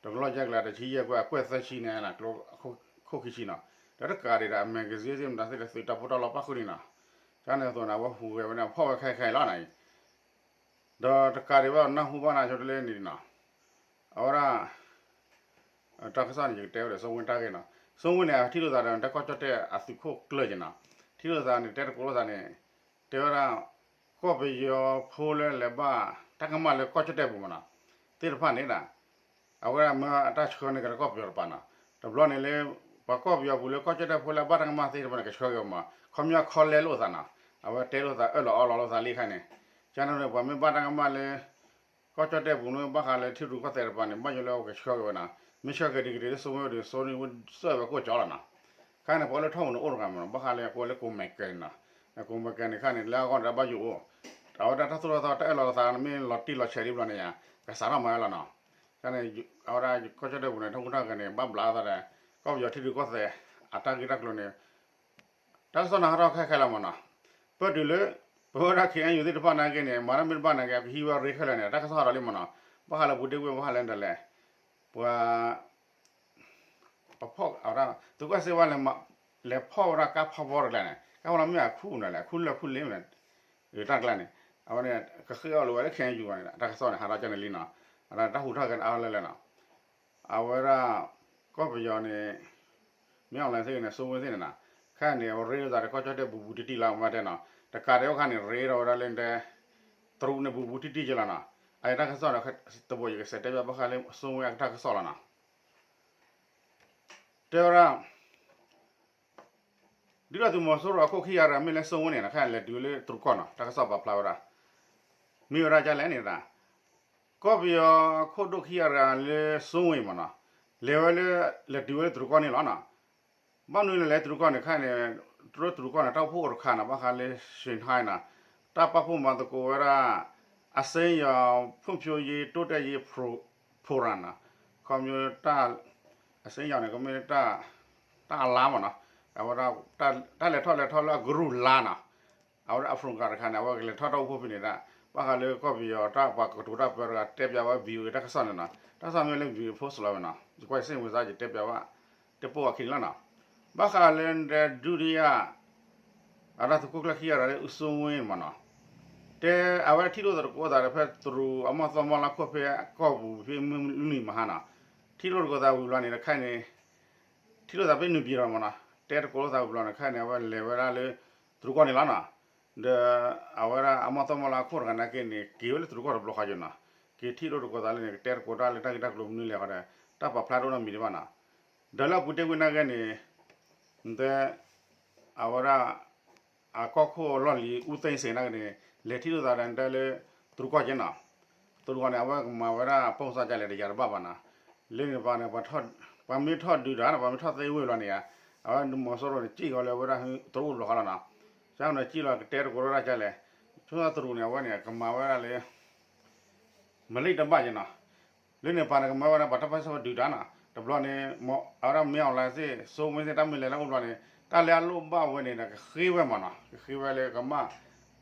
တကလီၢ်ယဲၢ်ကလး တဆံယဲၢ်ကွဲၢ် အကွဲၢ်သၢဆံန့ၣ် ကျိခိၣ်ခံဆံနီၤ ဒီးတကးဒံးဒီး အ magazine သ့ၣ်မတၤသ့ၣ်ဒီး သုးတၢ်ပီးတၢ်လီပၣ်ဃုာ်န့ၣ်နီၤ ကန့ၣ်အသိးန့ၣ် အဝဲဟူးဂဲၤဝဲန့ၣ် အဖီၣ်ဝဲခဲခဲအံၤလီၤန့ၣ် ဒီးတကးဒံးဘၣ် နၢ်ဟူဘၣ်နၤဆိတလဲန့ၣ်နီၤ အဝဲဒၣ် တၢ်ကစီၣ်န့ၣ် ယကတဲဝဲဒီး စိဝ့တၢ်ဂ့ၢ်နီၤ စိဝ့န့ၣ် အထံၣ်လိာ်သးဒီးတၢ်ကီၢ်ကၠီၣ်တဲၣ်အသုးခိၣ်ကျၢၢ်က့ၤနီၤ ထံၣ်လိာ်သးန့ၣ် တဲတကိးလိာ်သးန့ၣ် တဲဝဲဒၣ် ကီၢ်ပယီၤဖိလၢလဲၤဘၣ်တၢ်ကမၣ်လၢကီၢ်ကၠီၣ်တဲၣ်ပူၤမ့ၢ်နီၤ သ့ၣ်တဖၣ်န့ၣ်ဒၣ် အဝဲဒၣ်မၢအတၢ်ဆှၢန့ၢ်ကဒီးကီၢ်ပယီၤတပၤနီၤ တဘျီန့ၣ်လၢ ပှၤကီၢ်ပယီၤပူၤလၢကီၢ်ကၠီၣ်တဲၣ်ဖိလၢအဘၣ်တၢ်ကမၣ်သ့ၣ်တဖၣ်န့ၣ် ကဆှၢက့ၤအီၤမး ခီပညီခီလဲလိာ်သးနီၤ အဝဲတဲလိာ်သးအၢၣ်လီၤအီလီၤလိာ်သးလံခဲအံၤန့ၣ် ကန့ၣ်န့ၣ် ပှၤမ့ၢ်ဘၣ်တၢ်ကမၣ်လၢ ကီၢ်ကၠီၣ်တဲၣ်ပူၤန့ၣ် ဘၣ်ဃးလၢထံရူၢ်ကီၢ်သဲးတပၤန့ၣ် ဘၣ်ယိၣ်လၢအကဆှၢက့ၤဝဲနီၤ မ့ၢ်ဆှၢက့ၤဒ်ကဒံးလၢစိဝ့ဒီး စိဝ့စၢၢ်ဝဲကိၣ်ကၠီလီၤနီၤ ခဲအံၤန့ၣ် ပှၤလၢထီၣ်ပူၤန့ၣ်အိၣ်တဂၤမ့ၢ်နီၤ ဘၣ်ဃးလၢအကိးလၢကိးမဲာ်ကဲၤန့ၣ်နီၤ ကိးမဲာ်ကဲၤန့ၣ် ခဲအံၤန့ၣ် လၢအဂီၢ်န့ၣ် တၢ်ဘၣ်ယိၣ်အိၣ် အဝဲဒၣ်တၢ်သိၣ်တၢ်သီတၢ်အၢၣ်လီၤလိာ်သးမ့ၢ်လီၤတံၢ်လီၤဆဲးဒ်ဘျီန့ၣ်ယါ ကစးထီၣ်မၤဝဲလီၤနီၤ ကန့ၣ် အဝဲဒၣ်ကီၢ်ကၠီၣ်တဲၣ်ပူၤန့ၣ် တၢ်ဟူးတၢ်ဂဲၤန့ၣ် ဘၣ်ဘျးအသးဒီး ကီၢ်ပယီၤထံရူၢ်ကီၢ်သဲး အတၢ်ဂ့ၢ်တၢ်ကျိၤန့ၣ် တၢ်ကစီၣ်န့ၣ်ဟးထီၣ်ခဲခဲလီၤမ့ၢ်နီၤ ပၢၢ်တုၤလၢ ပဝဲဒၣ် K N U သ့ၣ်တဖၣ်နာ်က့န့ၣ် မၤတၢ်မ့ၢ်တဘၣ်နာ်က့ ပဟံးဝဲရ့ခဲလၢာ်န့ၣ် တၢ်ကစီၣ်ဟးထီၣ်လံမ့ၢ်နီၤ ဘၣ်ဃးလၢပူၤတ့ၢ်ကွံာ် ဘၣ်ဃးလၢဒ်လဲၣ် ပှၤ ပဖီၣ် အဝဲဒၣ် သုးကီၣ်စ့ဝါလဲၤ လဲၤဖီၣ်ဝဲဒၣ်ကါဖီဘီတကျါန့ၣ် ကါဖီလီၤမ့ၢ်အခုၣ်န့ၣ်လဲၣ် အခုၣ်လၢအခုၣ်လ့မ့ၢ်န့ၣ် တၢ်ကျါန့ၣ် အဝဲန့ၣ် ကဃ့အီၣ်လိာ်ဝဲလၢ K N U ဘၣ်န့ၣ် တၢ်ကစီၣ်န့ၣ် ဟးထီၣ်ကန့ၣ်လံနီၤ အဝဲဒၣ်တၢ်ဟူးထီၣ်က့ၤအါလၢလၢနီၤ အဝဲဒၣ် ကီၢ်ပယီၤန့ၣ် မ့ၢ်အီၣ်လဲၣ်သ့ၣ်န့ၣ် စိဝ့သ့ၣ်န့ၣ်နီၤ ခဲအံၤန့ၣ် အဝဲရ့လိာ်သးဒီးကီၢ်ကၠီၣ်တဲၣ်ဘူးဘူးတံၢ်တံၢ်လီၤ မ့ၢ်တဲနီၤ တကးဒံးအိၣ်ခါန့ၣ် ရ့ထီၣ်ဝဲဒၣ်လၢတဲ တရူးန့ၣ်ဘူးဘူးတံၢ်တံၢ်က့လီၤနီၤ အအံၤတၢ်ကစီၣ်န့ၣ် တဘိယူၢ်ကစဲးတဲဘၣ်ဘၣ်ဃးလၢစိဝ့အတၢ်ကစီၣ်လီၤနီၤ တဲဝဲဒၣ် ဒုၣ်ဒါသုးမီၤစိရိၤအခိၣ်ခံဂၤတဂၤမ့ၢ်လၢစိဝ့န့ၣ် ခဲအံၤလဲၤတုၤဝဲလၢတရူးကီၢ်နီၤ တၢ်ကစီၣ်ပာ်ဖျါဝဲဒၣ် မ့ၢ်ဝဲဒၣ်ဒ်လဲၣ်န့ၣ်ဒၣ် ကီၢ်ပယီၤခိၣ်ဒိၣ်ခံဂၤတဂၤလၢစိဝ့မ့ၢ်နီၤ လဲၤဝဲလၢ လဲၤတုၤဝဲလၢတရူးကီၢ်န့ၣ်လီၤနီၤ ဘၣ်မနုၤလဲၣ်လဲၤတရူးကီၢ်န့ၣ် ခဲအံၤန့ၣ် တရူးတရူးကီၢ်န့ၣ် တၢ်အိၣ်ဖှိၣ်အိၣ်တခါနီၤ ဘၣ်ဃးလၢ Shanghai နီၤ တၢ်ပာ်ဖှိၣ်မၤသကိးဝဲဒၣ် အစ့ယီၤ ဖုၣ်ဖၠိယ့ တိတဲယ့ ဖိရၣ်နီၤ, ခီဖျိ အစ့ယီၤန့ၣ် ကမ့ၢ် တၢ်အလါမးနီၤ, အဝဲဒၣ် တၢ်လဲၤထီၣ်လဲၤထီလၢအကရူၢ်လါနီၤ, အဝဲဒၣ်အ program တခါန့ၣ် အဝဲကလဲၤထီၣ်တၢ်အိၣ်ဖှိၣ်ဖဲန့ၣ်ဒၣ်, ဘၣ်ဃးလၢကီၢ်ပယီၤတၢ်ပှၤကတိၤတၢ်ပၢတဂၤတဲပၠးဝဲ VOA တၢ်ကစီၣ်န့ၣ်နီၤ, တၢ်ကစီၣ်မ့ၢ်လၢ VOA post လီၤဝဲနီၤ, ယကွၢ်ယစ့ၣ်မုၢ်သးယတဲပၠးဘၣ်, တဲပိာ်အခံန့ၣ်လီၤနီၤ, ဘၣ်ဃးလၢဒုတိယ အတၢ်သုးခိၣ်ကျၢၢ်ခံဂၤဒီး အူစိဝ့မးနီၤ, တဲအဝဲထံၣ်လိာ်သကိးသးဒီး ဖဲတရူးအမီၢ်သီမီၢ်လၢခိၣ်ဖဲကီၢ်ပူၤဖဲမုၢ်နံၤမဟါနီၤ, ထံၣ်လိာ်သကိးသးဝံၤဘျီန့ၣ် တခါန့ၣ် ထံၣ်လိာ်သးဖဲနုာ်ပံၤဒီးမးနီၤ, တဲသကိးလိာ်သးဝံၤဘျီန့ၣ် တခါန့ၣ် အဝဲလဲၤဝဲဒၣ်လၢ တရူးကီၢ်န့ၣ်လီၤနီၤ, ဒီးအဝဲဒၣ်အမီၢ်သီမီၢ်လၢခိၣ်တဂၤနာ်က့န့ၣ် က့ၤဝဲလၢတရူးကီၢ်တဘျီဃီက့ၤနီၤ, က့ၤထံၣ်လိာ်သကိးသးလၢန့ၣ် ကတဲသကိးတၢ်လၢတၢ်ဂ့ၢ်တၢ်ကျိၤမနုၤလဲၣ်ဃီဒီး တၢ်ပာ်ဖျါတအိၣ်နီတမံၤဒံးဘၣ်နီၤ, ဒီးလၢအပူၤတ့ၢ်ဝံၤနာ်က့န့ၣ် တဲ အဝဲဒၣ် အကီၢ်ခိၣ်လီၢ်လံၤ အူသ့ၣ်စ့ၤနာ်က့န့ၣ် လဲၤထံၣ်လိာ်သးဒီးတဲလၢ တရူးကီၢ်က့ၤနီၤ, တရူးကီၢ်န့ၣ် အဝဲကမၤဝဲဒၣ်ပိၢ်စါကလဲၣ်တယၤတဘၣ်ဘၣ်နီၤ, လၢန့ၣ်ပၤန့ၣ် ပှၤမ့ၢ်ထီၣ်ဒုးတၢ်နီၤ ပှၤမ့ၢ်ထီၣ်သ့ဝ့ၢ်ဘျီန့ၣ်ဧါ, အဝဲမီၤစိရိၤန့ၣ် ကံၣ်ဃီလၢအဝဲဒၣ်တရူးအိၣ်တဘျီဃီလီၤနီၤ, ကန့ၣ်ကံၣ်လီၤကတဲသကိးတၢ်ကလဲၣ်, ဆိမိၣ်တရူးန့ၣ် အဝဲန့ၣ် ကမၤဝဲဒၣ်လၢ မလံၣ်တဘၣ်က့ၤနီၤ, လၢန့ၣ်ပၤန့ၣ် ကမၤဝဲဒၣ်ပှၤတၢ်ပၢၢ်ဆၢဝဲဒုးတၢ်နီၤ, တဘျီန့ၣ် အဝဲဒၣ်မ့ၢ်အီၣ်လဲၣ်သ့ၣ် စိမ့ၢ်သ့ၣ် တၢ်မ့ၢ်လဲၤလၢအိၣ်ဘျီန့ၣ် တၢ်လၢအလိၣ်ဘၣ်ဝဲန့ၣ်ဒီး ကဃ့ဝဲမးနီၤ, ကဃ့ဝဲလၢကမၣ်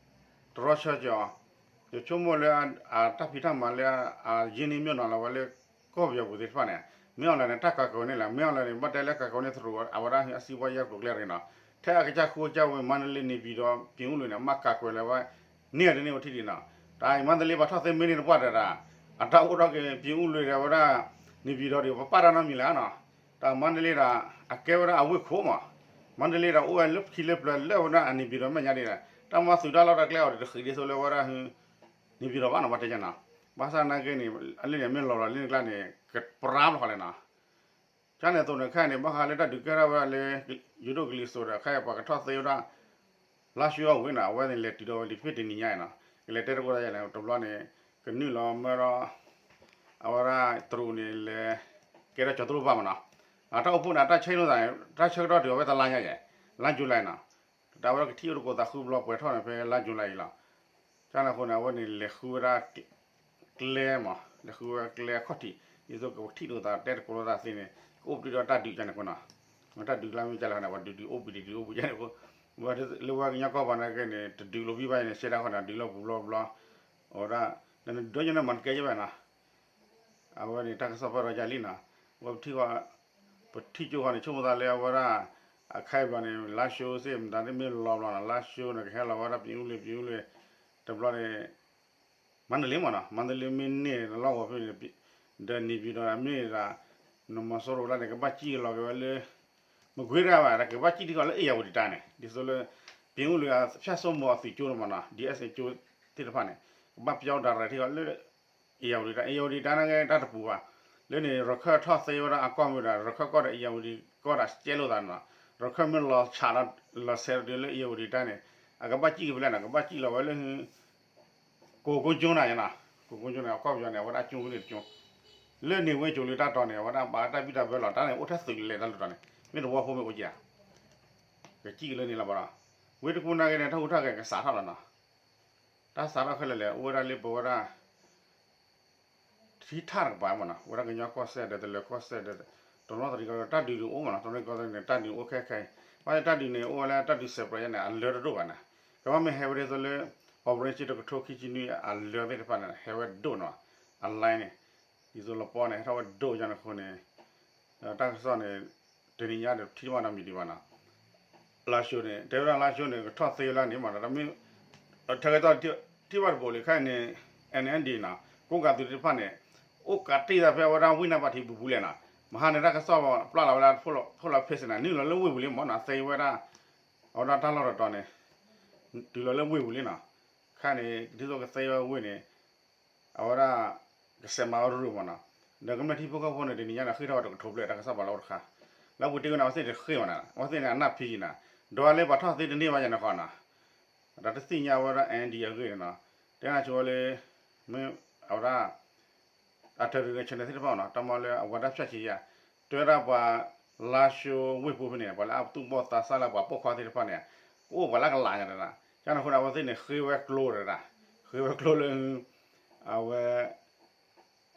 တရီဆၢက့ၤအီၤ, ယဆိကမိၣ်လၢ အတၢ်ဖံးတၢ်မၤလၢ အရင်းနှီးမြှုပ်နှံလီၤဝဲလၢ ကီၢ်ပယီၤပူၤသ့ၣ်တဖၣ်န့ၣ် မ့ၢ်အီၣ်လဲၣ်န့ၣ် တၢ်ကၤကွံာ်န့ၣ်လီၤ, မ့ၢ်အီၣ်လဲၣ်န့ၣ် ဘၣ်တဲလၢကၤကွံာ်န့ၣ် တရူး အဝဲဒၣ်အစံးဝဲယဲၢ်ကျိၤကျဲတဂ့ၤနီၤ, ထဲအကစၢ်ဃုကစၢ်ဝဲ မါတလ့ န့ၣ်ပံၤဒီး ပၠ့ၤအူလွံၢ်န့ၣ် အမ့ၢ်ကၤကွံာ်လၢၤဝဲ န့ၢ်အဒ်န့ၣ်အိၣ်ထံၣ်ဒံးနီၤ, တၢ်မါတလ့ ပှၤထီၣ်သ့မ့ၢ်န့ၢ်တပှၢ်တၢၢ်ဒီး အတၢ်အိၣ်ထီၣ်က့ၤ ပၠ့ၤအူလွံၢ်ဒီးဝဲဒၣ် န့ၣ်ပံၤဒီးဒီး ပပာ်တၢ်နီတမံၤလၢၤနီၤ, တၢ်မါတလ့ဒီး အကဲဝဲဒၣ်အဝ့ၢ်ခိၣ်မး, မါတလ့ဒီးအိၣ်ဝဲလၢခံလၢပျၢၤလၢဝဲဒၣ်အန့ၣ်ပံၤဒီးမဲာ်ညါဒံးဒီး တၢ်မါသုးတၢ်လီၢ်တၢ်ကျဲအီၤဒီး တဃံးဒ်သိးလၢဝဲဒၣ် န့ၣ်ပံၤဒီးဘၣ်နီၤ ပှၤတဲညါနီၤ, ဘၣ်ဆၣ်နာ်က့န့ၣ် အလၢန့ၣ်မ့ၢ်လီၤလီၤလၢန့ၣ်ကျါန့ၣ် ကပြါလီၤဃီလဲၣ်နီၤ ကန့ၣ်အသိးန့ၣ်ခဲအံၤန့ၣ် ဘၣ်ဃးလၢတၢ်ဒုးကဲထီၣ်ဝဲဒၣ်လၢ ယိၤဒိၣ်ကလံၤစိးဒီး ခဲအံၤပှၤကထီၣ်သ့ဝဲဒၣ် လါၡိအဝ့ၢ်နီၤ, အဝဲန့ၣ်လဲၤတုၤဒီးဝဲလံာ်ဖ့ၣ်တနံၤညါအံၤနီၤ, ကလဲၤတဲသကိးတၢ်ယါလဲၣ် တဘျီန့ၣ် ကနုာ်လီၤမၢဒီး အဝဲဒၣ်တရူးန့ၣ်လဲၤ ကဲထီၣ်ကၠီၤတရူၢ်ဘၣ်မးနီၤ, အတၢ်အိၣ်ဖှိၣ်န့ၣ် အတၢ်ဆၢကတီၢ်သးန့ၣ် တၢ်ဆၢကတီၢ်တုၤအဝဲတလါညါယဲၢ်, လါယူၤလံနီၤ, တၢ်ဝဲဒၣ်ကထံၣ်အိၣ်သကိးသးဃုဘျီပှဲၤထီၣ်န့ၣ် ဖဲလါယူၤလံအံၤလီၤ. ကန့ၣ်အဃိန့ၣ် အဝဲန့ၣ်လဲၤဃုဝဲဒၣ် ကျဲမး လဲၤဃုဝဲကျဲအခီၣ်ထံး ဒ်သိးကထံၣ်လိာ်သးတဲသကိးလိာ်သးသ့န့ၣ် ကအိၣ်ပတုာ်ဒီးတၢ်ဒုးကန့ၣ်အဃိနီၤ, တၢ်ဒုးကျါမ့ၢ်ကလဲၣ်န့ၣ် ပှၤဒုးဒုးအိၣ်ဘှံးဒံးဒုးအိၣ်ဘှံးကန့ၣ်အဃိ, ဝဲလၢဝဲကညီကီၢ်ပှၤနာ်က့န့ၣ် တဒုးလိာ်ဘံၣ်ဘၣ်န့ၣ် ဆဲးတၢ်ဃီန့ၣ် ဒုးလီၤပူၤဘျီဘျီ, အဝဲဒၣ် နဒုးဒိၣ်ညါန့ၣ် မၤတကဲယဘၣ်နီၤ အဝဲန့ၣ်တၢ်ကစီၣ်ပၢၢ်ဒီးယၤလံနီၤ, အဝဲပထံၣ်ဃီ ပထံၣ်ကၠိဃီန့ၣ် ဆိကမိၣ်သးလၢအဝဲဒၣ် အခါအံၤဘျီန့ၣ် လါၡိသ့ၣ်မတၤသ့ၣ်မ့ၢ်လီၤဘျီနီၤ လါၡိန့ၣ် ကဟဲလီၤဝဲဒၣ် ပၠ့ၤအူလွံၢ်ပၠ့ၤအူလွံၢ် တဘျီန့ၣ် မါတလ့မးနီၤ မါတလ့မ့ၢ်န့ၢ်လီၢ်ဂီၤဖဲန့ၣ် ဒီးန့ၣ်ပံၤဒီးမ့ၢ်ဒၣ် နမီၤစိရိၤလၢန့ၣ် ကဘၣ်စံၣ်လီၤက့ၤဝဲလၢ မကွ့တၢ်ဘၣ် တၢ်ကဘၣ်စံၣ်ထံဃီလၢ အ့ၣ်ယၣ်ဝတံၤတၢ်န့ၣ် ဒ်သိးလၢ ပၠ့ၤအူလွံၢ်အဖၠၣ်စိမိၤအသုးကၠိန့ၣ်မးနီၤ ဒ်အ့ၣ်စ့ကၠိသ့ၣ်တဖၣ်န့ၣ် ကဘၣ်ပၠီဒီးရဲၣ်ထံဃီလၢ အ့ၣ်ယၣ်ဝတံၤတၢ် အ့ၣ်ယၣ်ဝတံၤတၢ်နာ်က့ တၢ်တပူၤဘၣ် လၢန့ၣ် ရခၢၣ်ထီၣ်သ့ဝဲဒၣ်အကီၢ်မ့ၢ်ဒီး ရခၢၣ်ကီၢ်ဒီး အ့ၣ်ယၣ်ဝတံၤကီၢ်ဒီး ကဲလိာ်သးန့ၣ်နီၤ ရခၢၣ်မ့ၢ်လီၤဆးဒီး လီၤဆဲးဒီးလၢ အ့ၣ်ယၣ်ဝတံၤတၢ်န့ၣ် အကဘၣ်စံၣ်က့ၤဖဲလဲၣ်နီၤ ကဘၣ်စံၣ်လီၤဝဲလၢ ကိးကိကၠိန့ၣ်နီၤ ကိးကိကၠိန့ၣ် အကီၢ်ပယီၤန့ၣ် အဝဲဒၣ်ကၠိဝဲန့ၣ်တကၠိ လၢန့ၣ်ဝဲကၠိလၢတၢ်တီၤန့ၣ် အဝဲဒၣ်ဘၣ်တၢ်ဘံၣ်တၢ်ဘၢလီၤ တၢ်န့ၣ်အိၣ်ထဲသုးလဲၤတၢ်လီၢ်တီၤန့ၣ် မ့ၢ်တဝီဖိမ့ၢ်အိၣ်က့ၤဧါ ကစံၣ်က့ၤလၢန့ၣ်လီၤဘၣ်ဒီး ဝ့ၢ်တကူနာ်က့န့ၣ် တၢ်ဟူးတၢ်ဂဲၤကစးထီၣ်လီၤနီၤ တၢ်စးထီၣ်ခဲလၢာ်လဲၣ် အိၣ်ဝဲဒၣ်လၢပဝဲဒၣ် ထံထၣ်တကပၤမးနီၤ ဝဲဒၣ်ကညီကီၢ်စဲၣ်ဒီး တလၢၤကီၢ်စဲၣ်ဒီး တနီသရံၣ်ကီၢ် တၢ်ဒုးဒုးအိၣ်မးနီၤ တနီသရံၣ်ကီၢ်န့ၣ် တၢ်ဒုးအိၣ်ခဲခဲအံၤ ဘၣ်ဆၣ်တၢ်ဒုးန့ၣ် အိၣ်ဝဲလၢတၢ်ဒုးစဲးပြဲးယါန့ၣ် အလၢတဒိၣ်ဘၣ်နီၤ ကဘၣ်မ့ၢ်ဟဲဝဲဒ်သိးလၢ operation တကထိခံဆံနွံ အလၢသ့ၣ်တဖၣ်န့ၣ် ဟဲဝဲဒိၣ်နီၤ အ line န့ၣ် ဒ်သိးလပီန့ၣ် ဟဲထီၣ်ဝဲဒိၣ်ယါန့ၣ်အဃိန့ၣ် တၢ်ကစီၣ်န့ၣ် တနံၤညါဒီးထံၣ်ဘၣ်နီတမံၤဒံးဘၣ်နီၤ လါၡိန့ၣ် တဲဝဲဒၣ်လါၡိန့ၣ် ကထီၣ်သ့ဝဲလၢန့ၣ်မးနီၤ တမ့ၢ် ထဲကတီၢ်ထံၣ်ဘၣ်တဘိးလံခဲအံၤန့ၣ် NND နီၤ ကိးကးသုးသ့ၣ်တဖၣ်န့ၣ် အိၣ်ကးတ့ၢ်သးဖဲအဝဲဒၣ်ဝ့ၢ်နၢ်ပၢၢ်ထံပူၤပူၤလဲၣ်နီၤ မဟါန့ၣ်တၢ်ကစီၣ်ပျၢ်လီၤဝဲဒၣ် ဖိလီၤဖ့စ့ၣ်န့ၣ် နုာ်လီၤလၢဝ့ၢ်ပူၤလံမးနီၤ သ့ဝဲဒၣ် အဝဲဒၣ်တၢ်လီၢ်တတီၤန့ၣ် တုၤလီၤလၢဝ့ၢ်ပူၤလံနီၤ ခဲအံၤန့ၣ် ဒ်သိးကသ့ဝဲဝ့ၢ်န့ၣ် အဝဲဒၣ် ကစဲးမၤဝဲရူၢ်မးနီၤ ဒီးကမျၢၢ်ထံဖိကီၢ်ဖိန့ၣ် တနံၤညါန့ၣ် ဃ့ၢ်ထီၣ်ဝဲတကထိဘျဲၣ် တၢ်ကစီၣ်ပာ်လီၤအိၣ်တခါ လၢအပူၤတ့ၢ်ဝဲန့ၣ် အဝဲသ့ၣ်တဃ့ၢ်မးနီၤ အဝဲသ့ၣ်န့ၣ် အနၢ်ဖံးယံၤနီၤ ဒီးလၢပှၤထီၣ်သ့တန့ၢ်ဘၣ်ယါန့ၣ်ဃီနီၤ တၢ်တသ့ၣ်ညါဝဲဒၣ် NND အဂ့ၢ်န့ၣ်နီၤ တဲနၤဆိဝဲလၢ မ့ၢ်အဝဲဒၣ် အတၢ်ရ့ဒိၣ်ဆၢန့ၣ်သ့ၣ်တဖၣ်နီၤ တၢ်မၤလၢအဝဲဒၣ်ဖျၢၣ်ဆံယါ တဲဝဲဒၣ်ပှၤလါၡိဝ့ၢ်ပူၤဖဲန့ၣ် ပှၤလၢအသူၣ်ဘီၣ်သးစၢ်လၢပှၤပိာ်ခွါသ့ၣ်တဖၣ်န့ၣ် ကအိၣ်ပှၤလၢကလးညါတဒၣ် တၢ်န့ၣ်အဃိန့ၣ် အဝဲသ့ၣ်န့ၣ် ဃ့ဝဲကျိတဒၣ်, ဃ့ဝဲကျိလၢ အဝဲ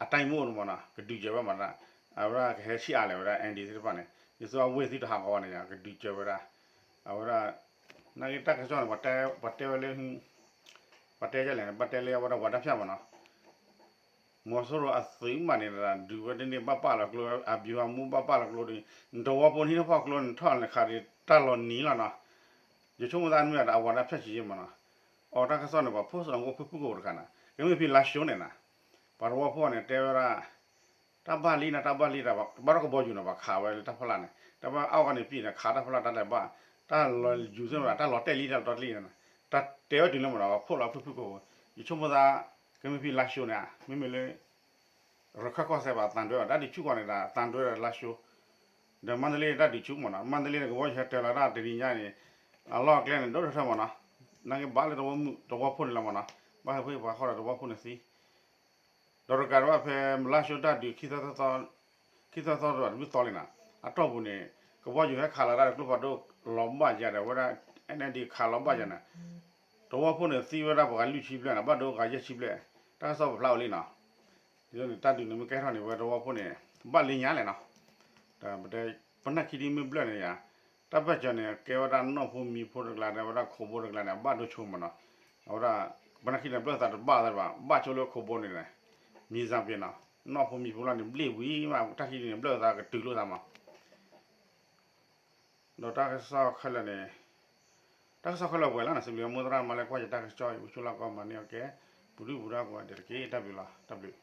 အတၢ်အံၤမ့ၢ်အိၣ်န့ၣ်မ့ၢ်နီၤ ကဒုးစၢၤဝဲမးတၢ်, အဝဲဒၣ်ကဟဲဆံးအါလဲၣ်ဝဲဒၣ် ND သ့ၣ်တဖၣ်န့ၣ် ဒ်သိးအဝ့ၢ်သ့ၣ်တဟးဂီၤန့ၣ် ကဒုးစၢၤဝဲဒၣ်, အဝဲဒၣ် နာ်က့တၢ်ကစီၣ်န့ၣ် ပှၤတဲဝဲလၢ ပှၤတဲလဲၣ်န့ၣ် ပှၤတဲလၢအဝဲဒၣ်ဝၤဒၣ်ဖၠၣ်မ့ၢ်နီၤ မီၤစိရိၤအသုးမးန့ၣ် ဒုးဝဲတန့ၢ်ဘၣ်ပာ်လီၤကျိ အဘံၤအမူဘၣ်ပာ်လီၤကျိဒီး နတဝီဖိနဟံၣ်နီၤဖီၣ်ကျိန့ၣ်ထီၣ်န့ၣ်ခးဒီးတၢ်လီၤနံၤလီၤနီၤ, ယဆိကမိၣ်သးနမ့ၢ်အဝၤဒၣ်ဖၠၣ်ဆံးယ့ၢ်မ့ၢ်နီၤ, အီတၢ်ကစီၣ်န့ၣ် ပှၤဖိစၣ်အိၣ်ဖုၣ်ဖုၣ်ကိာ်ကိာ်တခါနီၤ ကမ့ၢ်ဖံလါၡိန့ၣ်နီၤ, ပှၤတဝီဖိန့ၣ် တဲဝဲဒၣ် တၢ်ဘၣ်လံနီၤ တၢ်ဘၣ်လံတၢ် ဘၣ်ဒီးကဘီယူၤနီၤ ပှၤခးဝဲလၢတၢ်ဖီလာ်န့ၣ် တၢ်ဘၣ်အါဂၤန့ၣ်ပံၤန့ၣ် ခးတၢ်ဖီလာ်တၢ်လဲၤဘၣ်, တၢ်လီၤယူၤသ့ၣ်မ့ၢ် တၢ်လီၤတဲာ်လံတၢ်လီၤတဲာ်လံနီၤ, တၢ်တဲဝဲတုၤလၢမ့ၢ်နီၤ ပှၤဖိလီၤဖုၣ်ဖုၣ်ကိာ်ကိာ်, ယဆိကမိၣ်သး ကမ့ၢ်ဖံလါၡိန့ၣ် မ့မ့ၢ်လၢ ရခၢၣ်ကီၢ်စဲၣ်ဘၣ်သံတွဲဘၣ် တၢ်ဒုးဆူၣ်ကီးန့ၣ် သံတွဲဒီးလါၡိ, ဒီးမါတလ့တၢ်ဒုးဆူၣ်မ့ၢ်နီၤ မါတလ့န့ၣ် ကဘီယူၤဟဲတၢၤလီၤတၢ်တနံၤညါန့ၣ် အလီၢ်အကျဲန့ၣ် ဒိၣ်ထီၣ်ထီၣ်မ့ၢ်နီၤ, နာ်က့ဘၣ်လၢတဝီမုၣ်တဝီဖိန့ၣ်လီၤမ့ၢ်နီၤ, ဘၣ်ဟဲဖှ့ပှၤဃီဒီးတဝီဖိန့ၣ်သံ ဒီးတကးဒံးဘၣ်ဖဲလါၡိတၢ်ဒုး ခံသီသီတဘျီတသီလံနီၤ, အတီၢ်ပူၤန့ၣ် ကဘီယူၤဟဲခးလီၤတၢ်ဒီးကျိဖးဒိၣ်လီၤဘၣ်ယၤဒီး အဝဲဒၣ် NLD ခးလီၤဘၣ်ယၤန့ၣ်, တဝီဖိန့ၣ်သံဝဲဒၣ်ပှၤဂၤလွံၢ်ဆံဘျဲၣ်နီၤ, ဘၣ်ဒိဂၤယဲၢ်ဆံဘျဲၣ်, တၢ်ကစီၣ်ပဖျါဝဲလံနီၤ, ဒ်န့ၣ် တၢ်ဒုးန့ၣ်မ့ၢ်ကဲထီၣ်န့ၣ် ဝဲတဝီဖိန့ၣ် ဘၣ်လံညါလဲၣ်နီၤ, ဒီးပတဲ ပနၢ်ခံဒ်မ့ၢ်ဘျၢၣ်န့ၣ်ယါ, တၢ်ဘၣ်စၢၤန့ၣ် ကဲဝဲဒၣ်နီၢ်ဖိမံၤဖိတကျါဒီး ဝဲဒၣ်ခိးဘိတကျါန့ၣ် အဘၣ်ဒိဆိမ့ၢ်နီၤ, အဝဲဒၣ် ပနၢ်ခံန့ၣ်ဘျၢၣ်သးတဘၣ်သးဘၣ်, ဘၣ်ဆိလၢခိးဘိန့ၣ် မံၤစၢ်ပ့ၤနီၤ, နီၢ်ဖိမံၤဖိလီၤန့ၣ် ဘျ့ၣ်ဝံၤမး တၢ်ခံဒ်န့ၣ် ဘျၢၣ်သးကတုၤလိာ်သးမး ဒီးတၢ်ကစီၣ်ခဲလၢာ်န့ၣ်, တၢ်ကစီၣ်ခဲလၢာ်ပှဲၤလီၤနီၤ, စံးဘျုးမိၢ်သရၣ်မၤလၢကွၢ်ယတၢ်ကစီၣ် ယဆိလၢကီၢ်မၤန့ၢ်အီၤကဲ, ပူၤဒုၣ်ပူၤဒါကိးဂၤဒဲးတက့ၢ်, တၢ်ဘျုးလီၤ, တၢ်ဘျုး.